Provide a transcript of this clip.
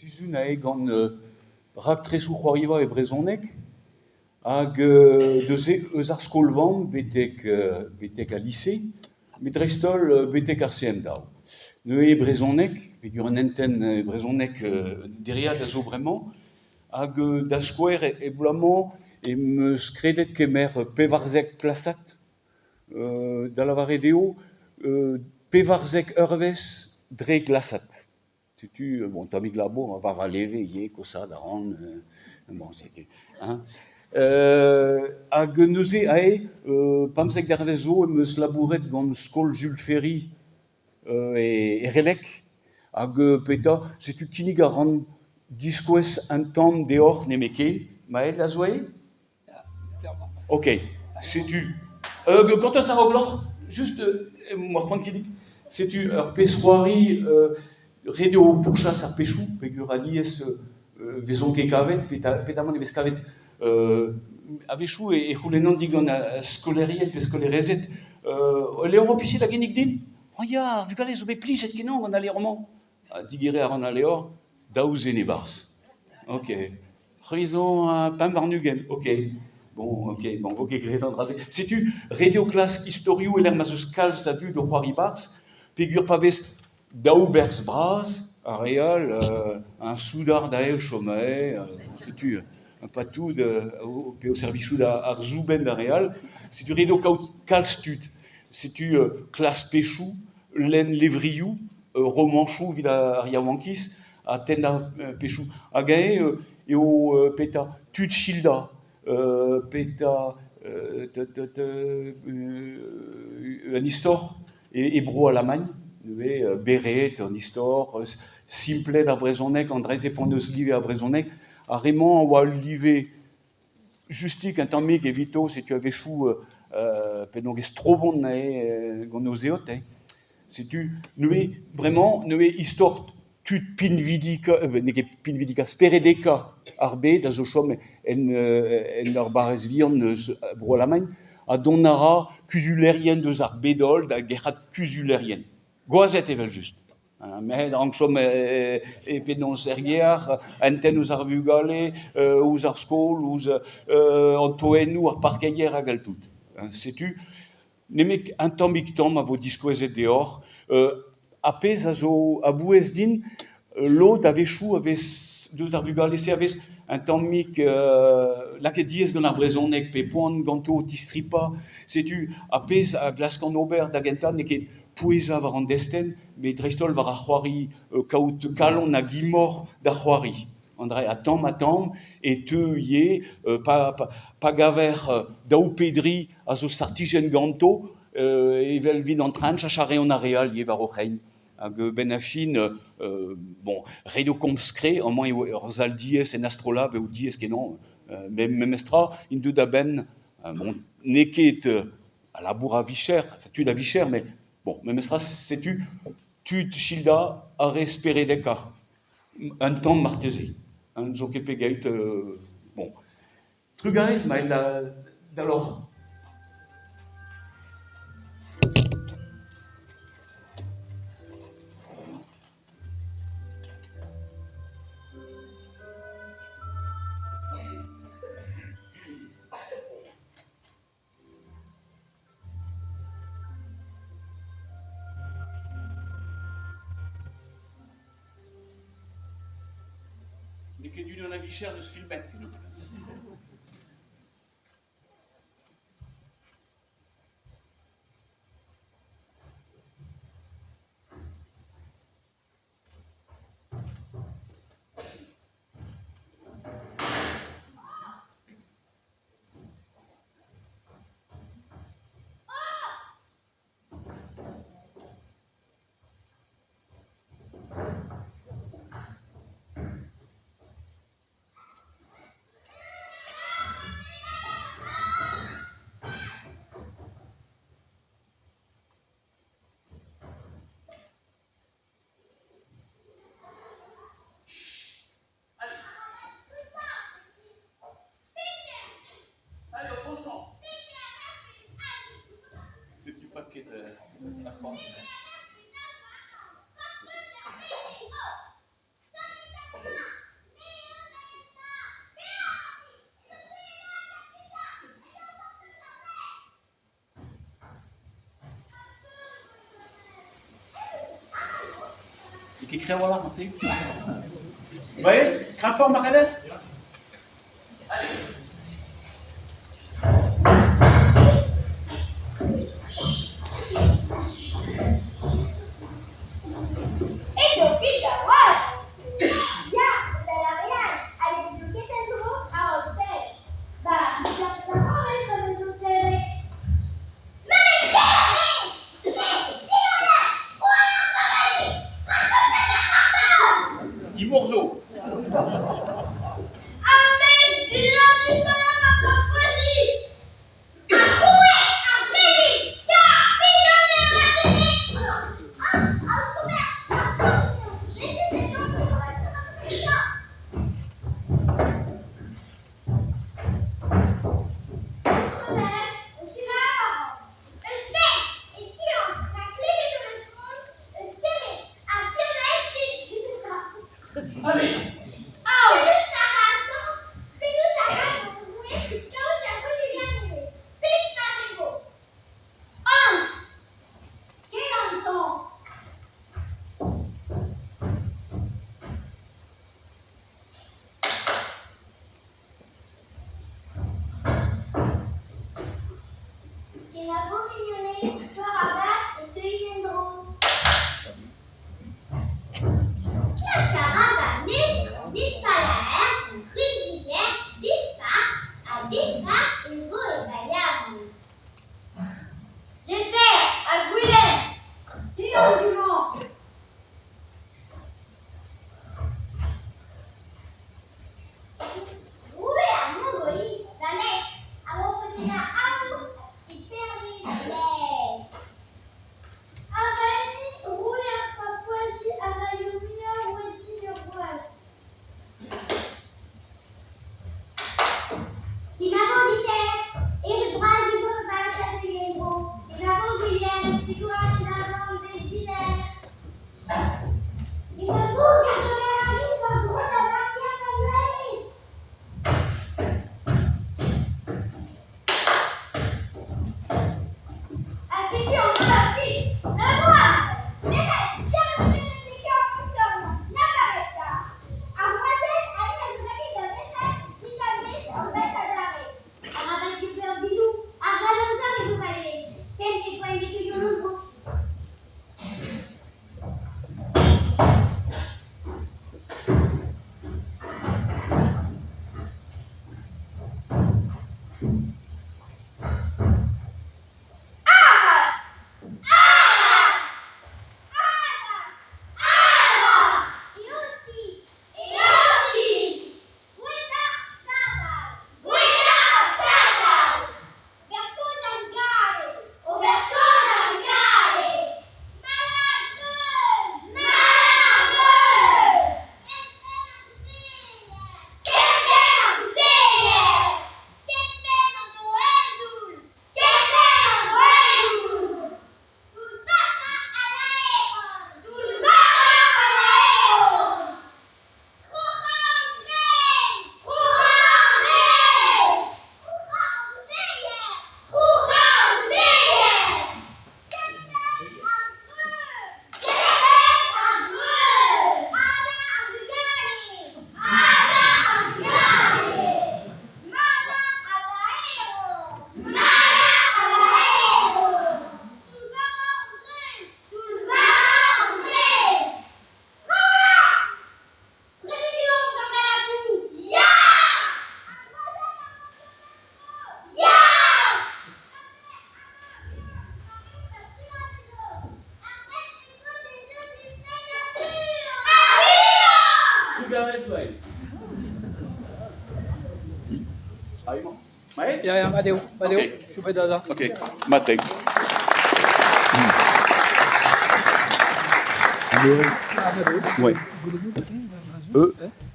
Sizhun aze gant raktresoù c'hoariva e brezhoneg hag neuze eus ar skol-vamm betek betek al lise met dreist-holl betek ar CM daou. Neuze e brezhoneg peogwir un hentenn e brezhoneg dereat a zo bremañ hag da skouer er bloaz-mañ em eus kredet kemer 14 klasad da lavaret eo 14 eurvezh dre glasad. Setu bon tammig labour war va leve ivez, kosaat a ran bon setu hein. Hag neuze aze 15 dervezh zo em eus labouret gant skol Jules Ferry e Releg hag petra setu kinnig a ran diskouez un tamm deoc'h nemetken. Mael a zo aze ? Ok, setu gortoz a ra gloc'h, just emañ c'hoant kinnig. Setu ur pezh-c'hoari ret eo pourchas ar pechoù peogwir alies 'vezont ket kavet peotramant e vez kavet a-wechoù e c'houlennan digant skolaerien pe skolaerezed ul levr ofisiel da ginnig din ? Oh ya, ar vugale zo bet plijet kenañ gant al levr-mañ. Ha digeriñ a ran al levr, daou zen e-barzh. Ok. C'hwi zo 25, ok. Bon, ok, bon, vo ket graet an dra-se. Setu, ret eo klask istorioù e-lec'h ma'z eus kalz a dud o c'hoari 'barzh, peogwir pa vez daou berzh bras, ar re all, un soudard aze o chom aze, setu un patou pe o servijout ar soubenn d'ar re all. Setu ret eo kaout kalz tud. Setu klask pechoù, lenn levrioù, romanchoù evit ar yaouankiz ha tennañ pechoù. Hag eñ eo petra tud Childa, petra un istor e Bro-Alamagn ivez, beret an istor, simplet ar brezhoneg, an dra-se p'hon eus live ar brezhoneg. Ar re-mañ a oa ul live justik un tammig evito, setu a-wechoù penaos e strobont anezhe gant o zeod. Setu neuze bremañ neuze istor tud pinvidikañ n'eo ket pinvidikañ speredekañ ar bed a zo chom en en ur barrez vihan eus Bro-Alamagn ha dont a ra kuzulerien deus ar bed-holl da gerc'hat kuzulerien. Gwazed evel-just. Merc'hed a rank chom e penaos er gêr, hentenn ouzh ar vugale, ouzh ar skol, ouzh an toennoù, ar parkeier hag all tout. Setu nemet un tammig tamm a vo diskouezet deoc'h. Ar pezh a zo a-bouez din, lod a-wechoù a vez deus ar vugale-se a vez un tammig lakaet diaes gant ar brezhoneg pe poan ganto o tistripañ. Setu ar pezh a glaskan ober da gentañ n'eo ket pouezañ war an destenn, met dreist-holl war ar c'hoari kaout kalon hag imor d'ar c'hoari. An dra ha tamm-ha-tamm e teu ivez pa, pa gaver daou pe dri a zo startijenn ganto evel evit an train cheñch a reont ar re all ivez war o c'hein. Hag benn ar fin, bon, ret eo komz kre, amañ eo ur sal diaes en astrolab eo diaes-kenañ, met memestra int deuet a-benn, bon, n'eo ket a labour a-vicher, tud a-vicher, met bon, memestra setu tud Childa ar re speredekañ, un tamm marteze, un zo ket pegeit, bon. Trugarez Mael da loc'h. N'eo ket unan a vicher n'eus filmet kennebeut. Setu paket ar c'hoant. Ket kreñv a-walc'h marteze. Mael, kreñvoc'h ma c'hellez? Imor zo. Allez. Trugarez, Mael. Mael? Ya, ya, mat eo, mat eo. Ok. Chomet da. Ok, mat eo. Ah, mat eo. Ouais. Goulennoù, peut-être? Euh. Eh?